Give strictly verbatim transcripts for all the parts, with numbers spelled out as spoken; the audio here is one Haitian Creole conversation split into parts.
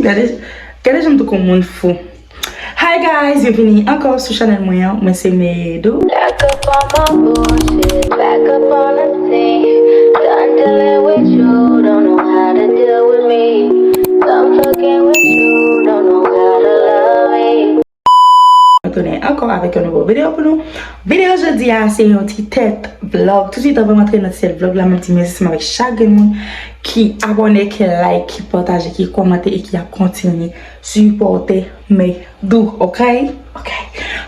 Gade, gade jan m tou kon moun fou. Hi guys, byenvini ankò sou chanèl mwen an. Mwen se Medou. Back up on my bullshit, back up on the scene. Done dealing with you, don't know how to deal with me. Done fucking with you, don't know how to love me. Mwen tounen ankò avèk yon nouvo videyo pou nou. Videyo jodi a se yon ti tèt vlog. Tousuit anvan m antre nan ti tèt vlog la, m ap di mèsi ansanm avèk chak grenn moun ki abòne, ki like, ki pataje, ki kòmante e ki ap kontinye sipòte Medou, ok? Ok.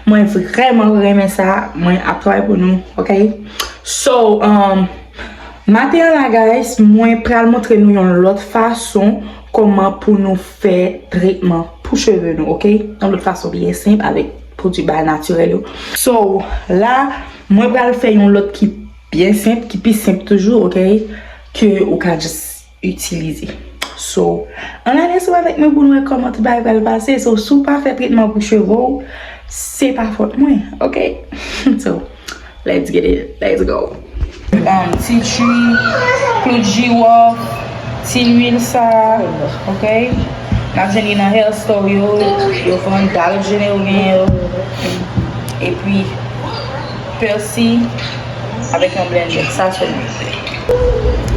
Mwen vrèman renmen sa. Mwen ap travay pou nou, ok? So, um, maten an la, guys, mwen pral montre nou yon lòt fason kòman pou nou fè tretman pou cheve nou, ok? Yon lòt fason byen senp avèk pwodui bay natirèl yo. So, la, mwen pral fè yon lòt ki byen senp, ki pi senp toujou, ok? Ke ou ka just itilize. So, ann ale ansanm avèk mwen pou n wè kòman tout bagay pral pase. So, si w pa fè tretman pou cheve w, se pa fòt mwen, ok? So, let's get it, let's go. Um, tea tree, klou jiwòf, ti lwil sa, ok? N ap jwenn li nan hair store yo, yo vann Dollar General, ou gen yo. Epi, pèsi avèk yon blender. Sa sèlman.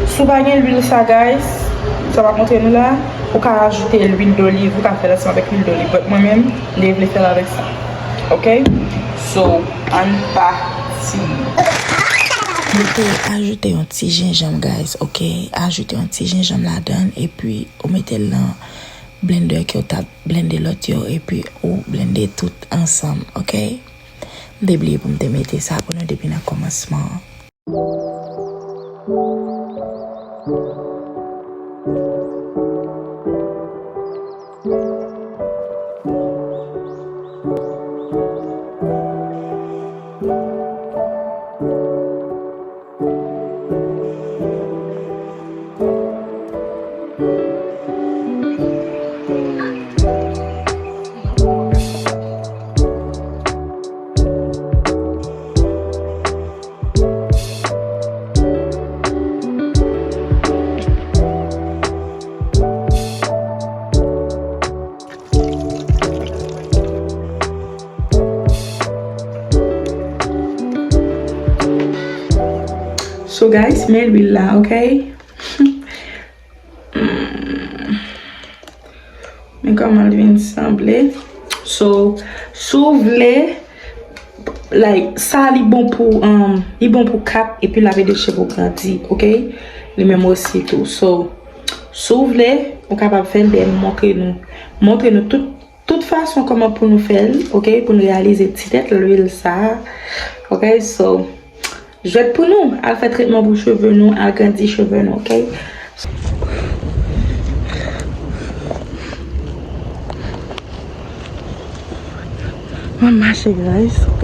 Si w pa gen lwil sa, guys, sa m ap montre nou la, ou ka ajoute lwil doliv, ou ka fè l ansanm avèk lwil doliv. But mwen menm, m te vle fè l avèk sa. Ok? So, ann pati. Ou te ajoute yon ti jenjanm, guys, ok? Ajoute yon ti jenjanm ladan l, epi ou mete l nan blender ke w t ap blende lòt yo, epi ou blende tout ansanm, ok? M te bliye pou m te mete sa pou nou depi nan kòmansman an. So guys, men lwil la, ok? Mm. Men kòman l vin sanble. So, si w vle, like, sa li bon pou, um, li bon pou kap, epi l ap ede cheve w grandi, ok? Li menm osi tou. So, si w vle, ou kapab fè l, dèyè m montre nou, montre nou tout, tout fason kòman pou nou fè l, ok? Pou n reyalize ti tèt lwil sa, ok? So, jwèt pou nou, al fè tretman pou cheve nou, al grandi cheve nou, ok? M ap mache, guys, ok?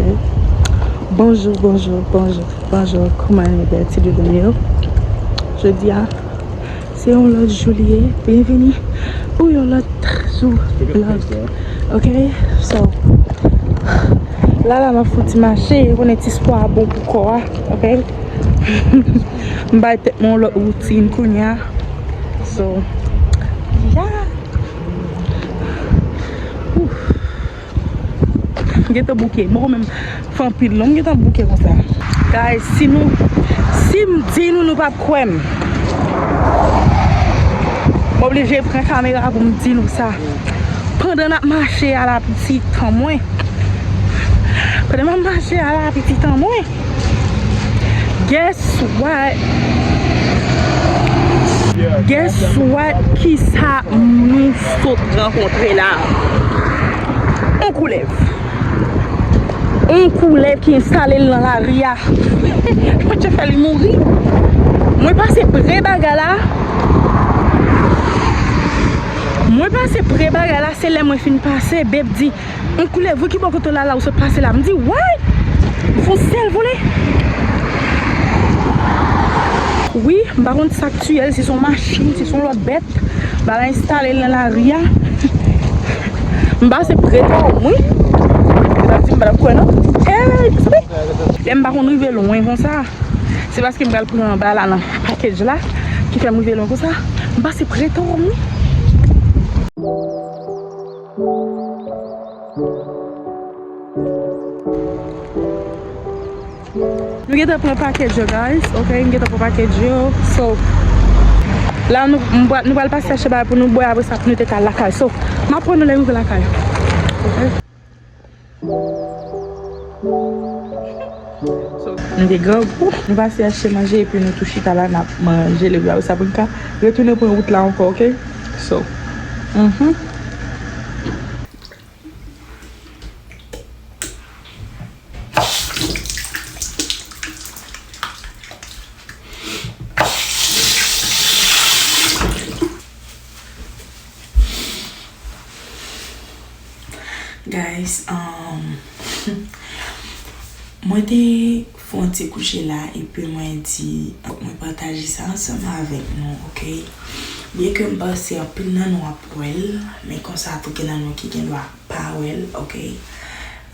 Bonjou, bonjou, bonjou, bonjou. Kòman nou ye, ti doudou m yo? Jodi a, se yon lòt jou li ye. Byenveni pou yon lòt jou vlog. Ok? So, la, la, m ap fè yon ti mache. Ou konnen ti spò a bon pou kò a. Ok? M bay tèt mwen yon lòt woutin kounye a. So, yeah. Ouf. M gentan bouke. M poko menm fè anpil non. M gentan bouke konsa. Guys, si nou, si m di nou, nou p ap kwè m. M oblije pran kamera pou m di nou sa. Pandan n ap mache a la pitit an mwen. Pandan m ap mache a la pitit an mwen. Guess what? Guess what? Kisa nou sot rankontre la? On koulèv. On koulèv ki enstale l nan lari a. Mwen te fè li mouri. Mwen pase pre bagay la. Mwen pase pre bagay la, se lè mwen fin pase, beb di, "On koulèv, wi, ki bò kote w la, la ou sot pase la?" M di, "Why?" M fè yon sèl vole. Wi, m pa konn sa k tiye l, si se yon machin, si se yon lòt bèt. Bagay enstale l nan lari a. M pase pre tòm, wi. Sa di m pa t ap kwè non. Ey, sa fè. Lè m pa konn rive lwen konsa. Se paske m pral pran anba la nan package la ki fè m rive lwen konsa. M pase pre tòm, wi. Gentan pran package yo, guys. Ok, m gentan pran package yo. So, la nou, m pral- nou pral pase achte bagay pou nou bwè, apre sa pou nou te ka al lakay. So, m ap pran nou lè m rive lakay. Ok. So, nou te grangou, nou pase achte manje epi nou tou chita la n ap manje, epi apre sa pou n ka retounen pran wout la ankò, ok? So, mhm. Guys, um, mwen te fè yon ti kouche la, epi mwen di, fòk mwen pataje sa ansanm avèk nou, ok? Byen ke m panse anpil nan nou ap wè l, men konsa tou gen nan nou ki gen dwa pa wè l, ok?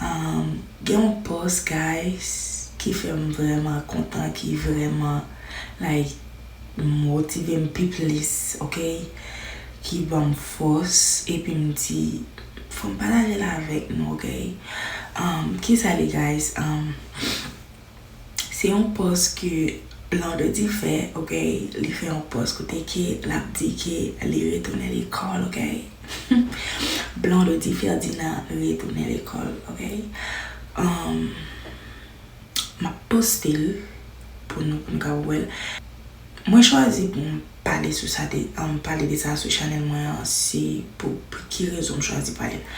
Um, gen yon post, guys, ki fè m vrèman kontan, ki vrèman, like, motive m pi plis, ok? Ki ban m fòs, epi m di, fò m pataje l avèk nou, ok? Um, kisa li, guys? Um, se yon post ke Blondedy fè, ok? Li fè yon post kote ke l ap di ke li retounen lekòl, ok? Blondedy Ferdinand retounen lekòl, ok? Um, m ap poste l pou nou, pou nou ka wè l. Mwen chwazi pou m pale sou sa, de, um, pale de sa sou chanèl mwen an, se pou, pou ki rezon m chwazi pale l.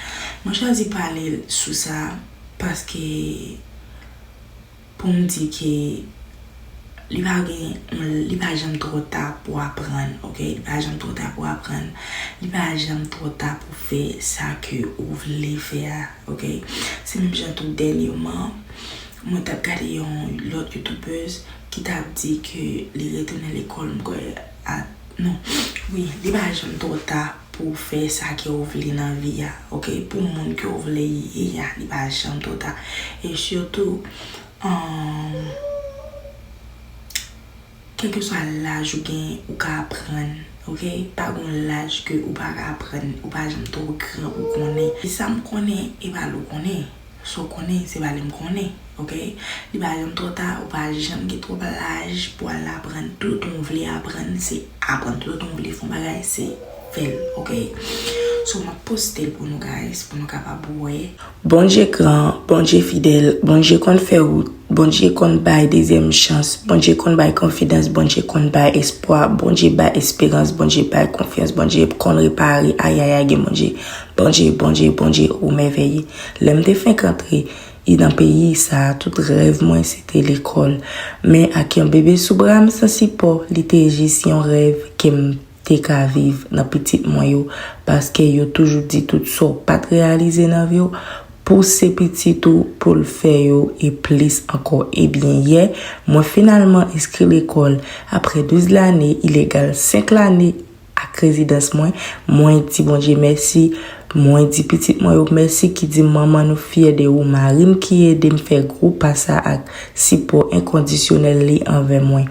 Mwen chwazi pale l sou sa paske pou m di ke li pa gen, li pa janm twò ta pou aprann, ok? Li pa janm twò ta pou aprann. Li pa janm twò ta pou fè sa ke ou vle fè a, ok? Se menm jan tou dènyèman, mwen t ap gade yon lòt youtubèz ki t ap di ke li retounen lekòl, m kwè, a, non, wi, li pa janm twò ta pou w fè sa ke w vle nan vi a, ok? Pou moun ke w vle ye a, li pa janm twò ta. E sitou, um, kèlkeswa laj ou gen, ou ka aprann, ok? Pa gen laj ke ou pa ka aprann, ou pa janm twò gran pou konnen. E sa m konnen, e pa l ou konnen. Sa w konnen, se pa li m konnen, ok? Li pa janm twò ta, ou pa janm gen twòp laj pou al aprann. Tout ou vle aprann, se aprann. Tout ou vle fè yon bagay, se fè l, ok? So, m ap poste l pou nou, guys, pou nou kapab wè. Bondye gran, Bondye fidèl, Bondye konn fè wout, Bondye konn bay dezyèm chans, Bondye konn bay konfidans, Bondye konn bay espwa, Bondye bay esperans, Bondye bay konfyans, Bondye konn repare, ayayay, gen Bondye. Bondye, Bondye, Bondye, ou mèvèye. Lè m te fenk antre nan peyi sa a, tout rèv mwen se te lekòl. Men ak yon bebe sou bra m san sipò, li te jis yon rèv ke m te ka viv nan pitit mwen yo, paske yo toujou di tout sa w pa t reyalize nan vi w, pouse pitit ou pou l fè yo e plis ankò. Ebyen, yè, mwen finalman enskri lekòl. Apre douz lane ilegal, senk lane ak rezidans mwen, mwen di Bondye mèsi, mwen di pitit mwen yo mèsi ki di manman nou fyè de ou, mari m ki ede m fè gwo pa sa ak sipò enkondisyonèl li anvè mwen.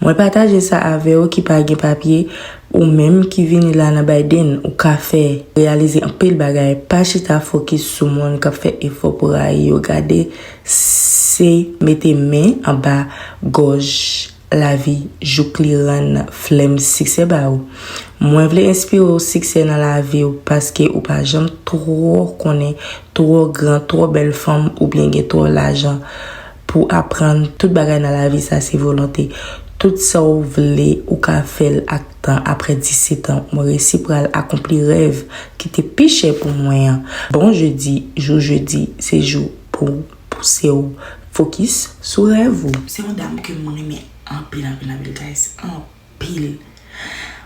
Mwen pataje sa avè w ki pa gen papye, ou menm ki vini la nan Biden, ou ka fè reyalize anpil bagay, pa chita fokis sou moun k ap fè efò pou rayi yo, gade se mete men anba gòj lavi jouk li rann flèm siksè ba ou. Mwen vle enspire w siksè nan lavi w paske ou pa janm twò konnen, twò gran, twò bèl fanm oubyen gen twò lajan pou aprann tout bagay nan lavi sa se volonte. Tout sa w vle ou ka fè l ak tan apre disèt an. Mwen resi pral akonpli rèv ki te pi chè pou mwen an. Bon jedi, jou jedi, se jou pou pouse w fokis sou rèv ou. Se yon dam ke mwen renmen anpil, anpil, anpil, guys. Anpil.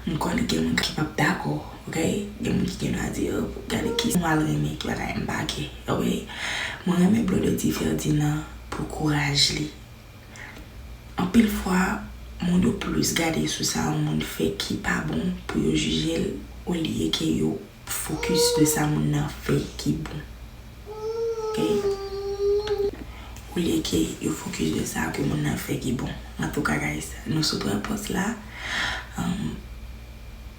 M konnen gen moun ki p ap dakò, ok? Gen moun ki gen dwa di, "Oh, gade ki mal renmen, ki bagay m pa gen," ok? Mwen renmen Blondedy Ferdinand pou kouraj li. Anpil fwa, moun yo plis gade sou sa yon moun fè ki pa bon pou yo jije l, olye ke yo fokis de sa moun nan fè ki bon. Ok? Olye ke yo fokis de sa ke moun nan fè ki bon. Antouka, guys, nou sot wè pòs la. Um,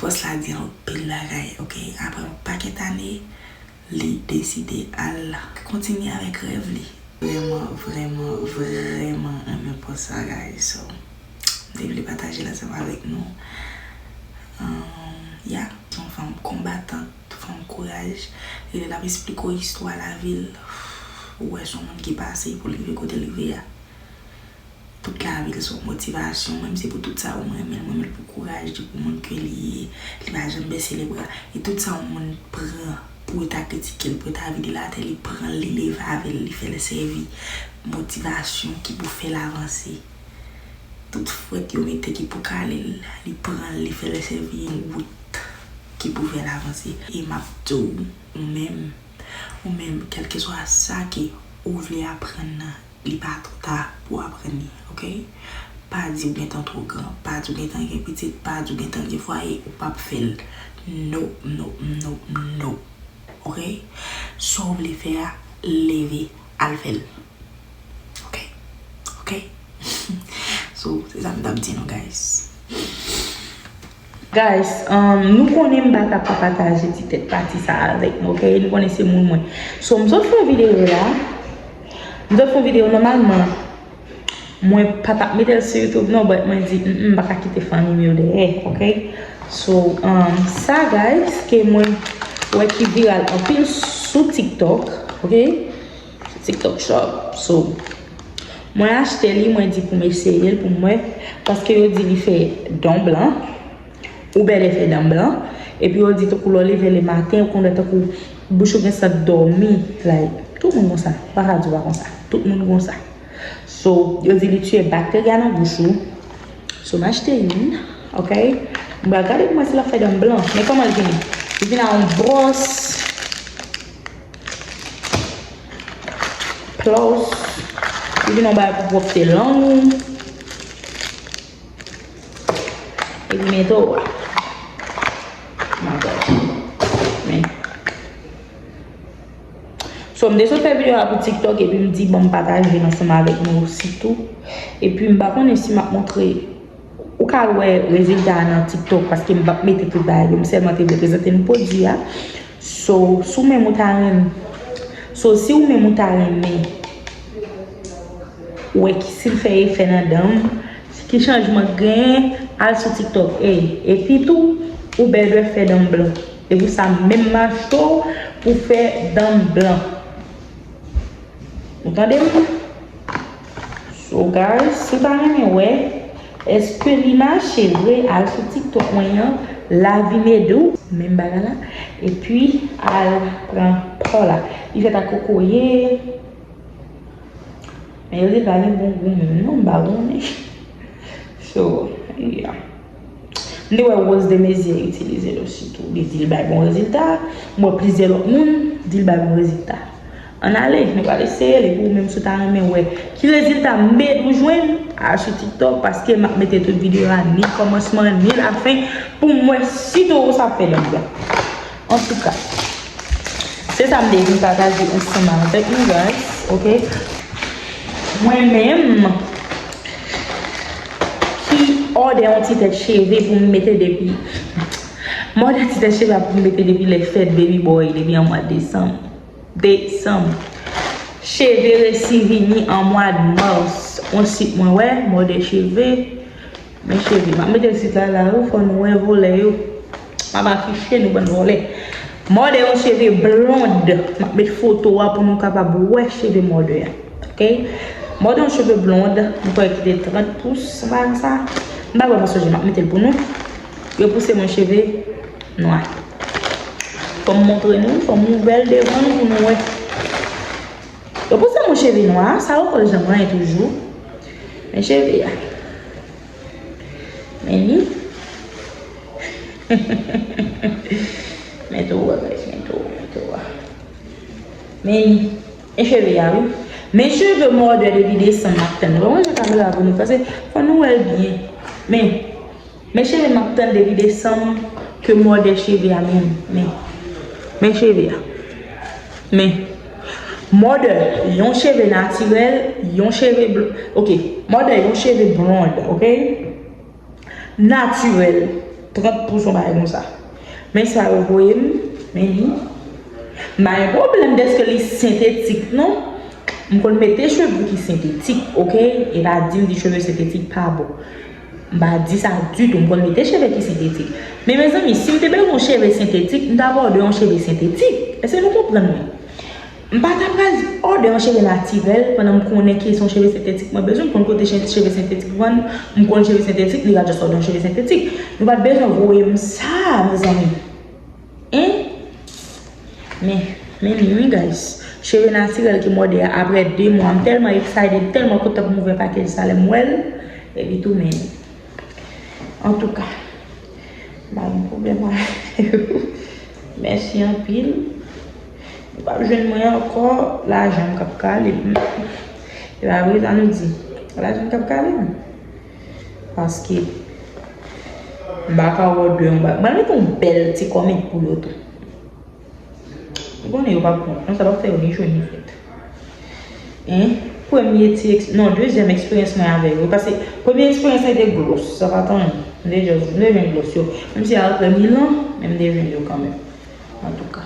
pòs la di anpil bagay, ok? Apre yon pakèt ane, li deside al kontinye avèk rèv li. Vrèman, vrèman, vrèman renmen pòs sa, guys. So, m te vle pataje l ansanm avèk nou. Um, yeah, se yon fanm konbatant, fanm kouraj. E lè l ap esplike w istwa lavi l, ou wè se yon moun ki pase pou l rive kote l rive a. Tout lavi l se yon motivasyon. Mwen menm se pou tout sa, mwen renmen l, mwen renmen l pou kouraj li, pou moun ke li ye. Li pa janm bese lebra. E tout sa yon moun pran pou yo ta kritike l, pou yo ta vide l atè, li pran l, li leve avè l, li fè l sèvi motivasyon ki pou fè l avanse. Tout frèt yo mete ki pou kale l, li pran l, li fè l sèvi yon wout ki pou fè l avanse. E m ap di w, ou menm, ou menm, kèlkeswa sa ke ou vle aprann nan, li pa twò ta pou w aprann li, oke? Pa di w gentan twò gran, pa di w gentan gen pitit, pa di w gentan gen fwaye, ou p ap fè l. No, no, no, no. Oke? Sa w vle fè a, leve, al fè l. Oke? Oke? So, se sa m t ap di nou, guys. Guys, um, nou konnen m pa ka pa pataje ti tèt pati sa avèk nou, oke? Nou konnen se moun mwen. So, m sot fè yon videyo la. M sot fè yon videyo nòmalman. Mwen pa t ap mete l sou YouTube non, but mwen di, mm, m pa ka kite fanmi m yo dèyè, oke? So, um, sa, guys, ke mwen wè ki viral anpil sou TikTok, oke? Sou TikTok Shop. So, mwen achte li, mwen di pou m eseye l, pou m wè, paske yo di li fè dan blan. Ou bèlè fè dan blan. Epi yo di tankou lè w leve le maten, ou konn wè tankou bouch ou gen sant dòmi. Like, tout moun konsa. M pa ka di w pa konsa. Tout moun konsa. So, yo di li tiye bakterya nan bouch ou. So, m achte youn, oke? M pral gade pou mwen si l ap fè dan blan. Men kòman l vini? Li vin a yon bwòs, plòs, li vin yon bagay pou pwòpte lang ou. Epi men to a. My God. Men. So, m te sot fè videyo a pou TikTok, epi m di, bon, m pataje l ansanm avèk nou osi tou. Epi m pa konnen si m ap montre, ou ka wè rezilta a nan TikTok, paske m p ap mete tout bagay yo, m sèlman te vle prezante nou pwodui a. So, si w menm ou ta renmen, so, si w menm ou ta renmen wè ki, si l fè efè nan dan m, ki chanjman k genyen, al sou TikTok. Ey, epi tou, ou bèlè fè dan m blan. E pou sa menm m achte w pou fè dan m blan. Ou tande m? So, guys, si w ta renmen wè, èske li mache vre, al sou TikTok mwen an, Lavi Medou, menm bagay la, epi al pran pa w la. Li fèt ak kokoye, men yo di l pa gen bon gou menm non, m pa konnen. So, yeah. M te wè Rose Desmaisieux itilize l osi tou. Li di l bay bon rezilta. M wè plizyè lòt moun di l bay bon rezilta. Ann ale, nou pral eseye l. Epi ou menm si w ta renmen wè ki rezilta Medou jwenn, al sou TikTok, paske m ap mete tout videyo a, ni kòmansman, ni lafen, pou m wè si tou sa ap fè dan m blan. Antouka, se sa m te vin pataje ansanm avèk nou, guys, oke? Mwen menm, ki òdè yon ti tèt cheve pou m mete depi, m òdè ti tèt cheve a pou m mete depi lè fèt baby boy, depi an mwa desanm. Desanm. Cheve resi vini an mwa mas. On sit mwen wè, m òdè cheve. Men cheve, m ap mete sit la la, wi, fò nou wè vòlè yo. M ap afiche nou bann vòlè. M òdè yon cheve blond. M ap met foto a pou nou kapab wè cheve m òdè a. Oke? M òdè yon cheve blond, m kwè ki te trant pous, m pa konn sa. M pa vrèman sonje, m ap mete l pou nou. Yo pouse mwen cheve nwa. Fò m montre nou, fò m ouvè l devan nou pou nou wè. Yo pouse mwen cheve nwa, sa yo kòl janm anyen toujou. Men cheve a. Men li. Men tou a, guys, men tou, men tou a. Men li. E cheve a, wi. Men cheve m òdè depi desanm m ap tann. Bon, mwen jan kamera pou nou, paske fò nou wè l byen. Men, men cheve m ap tann depi desanm ke m òdè cheve a, men, men. Men cheve a. Men, m òdè yon cheve natirèl, yon cheve bl-, oke, m òdè yon cheve blond, oke? Natirèl, trant pous, yon bagay konsa. Men sa yo voye m, men li. M pa gen pwoblèm dèske li sentetik, non. M konn mete cheve ki sentetik, oke? E pa di m di cheve sentetik pa bon. M pa di sa ditou, m konn mete cheve ki sentetik. Men mezanmi, si m te bezwen yon cheve sentetik, m t ap òdè yon cheve sentetik. Èske nou konprann mwen? M pa ta pral òdè yon cheve natirèl pandan m konnen ki se yon cheve sentetik mwen bezwen. M konn kote chen- cheve sentetik vann, m konn cheve sentetik, li ka just òdè yon cheve sentetik. Nou pa t bezwen voye m sa, mezanmi. Hein? Men, men li wi, guys. Cheve natirèl ki m òdè a apre de mwa. M tèlman excited, m tèlman kontan pou m ouvè pakèj sa lè m wè l. Epi tou, men. Antouka, m pa gen pwoblèm avè yo. Mèsi anpil. Nou p ap jwenn mwen ankò, lajan m k ap kale m. E pa vre sa nou di? Lajan m k ap kale m. Paske m pa ka wè de yon ba-, mwen mete yon bèl ti kòmèt pou yo tou. Ou konnen yo p ap pran. Non, sa p ap fè yo ni cho ni frèt. Hein? Premye ti eks-, non, dezyèm eksperyans mwen avè yo. Paske premye eksperyans mwen te glos. Sa pa t anyen. M te just, m te jwenn glos yo. Menm si a apre mil an, men m te jwenn yo kanmenm. Antouka.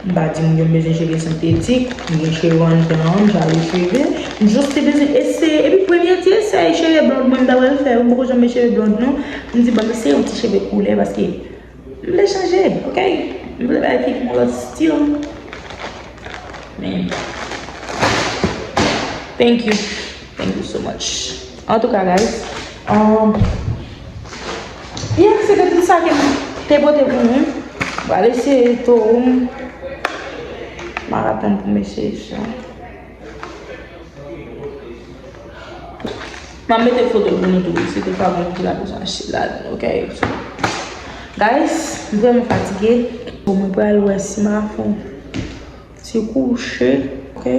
M pa di moun yo m bezwen cheve sentetik, m gen cheve anndan, m chale cheve. M just te bezwen eseye. Epi premye ti esèy cheve blond mwen m ta pral fè. M poko janm met cheve blond non. M di ban m eseye yon ti cheve koulè paske m vle chanje, oke? M vle bay fi m yon lòt stil. Men, thank you. Thank you so much. Antouka, guys, um, yeah, se te tout sa ke m te pote pou nou. M pral eseye towo m. M ap atann pou m eseye sa. M ap mete foto pou nou tou, si toutfwa gen moun ki ta bezwen achte ladan, oke? So, guys, m vrèman fatige. Bon, mwen pral wè si m a fè yon ti kouche, oke?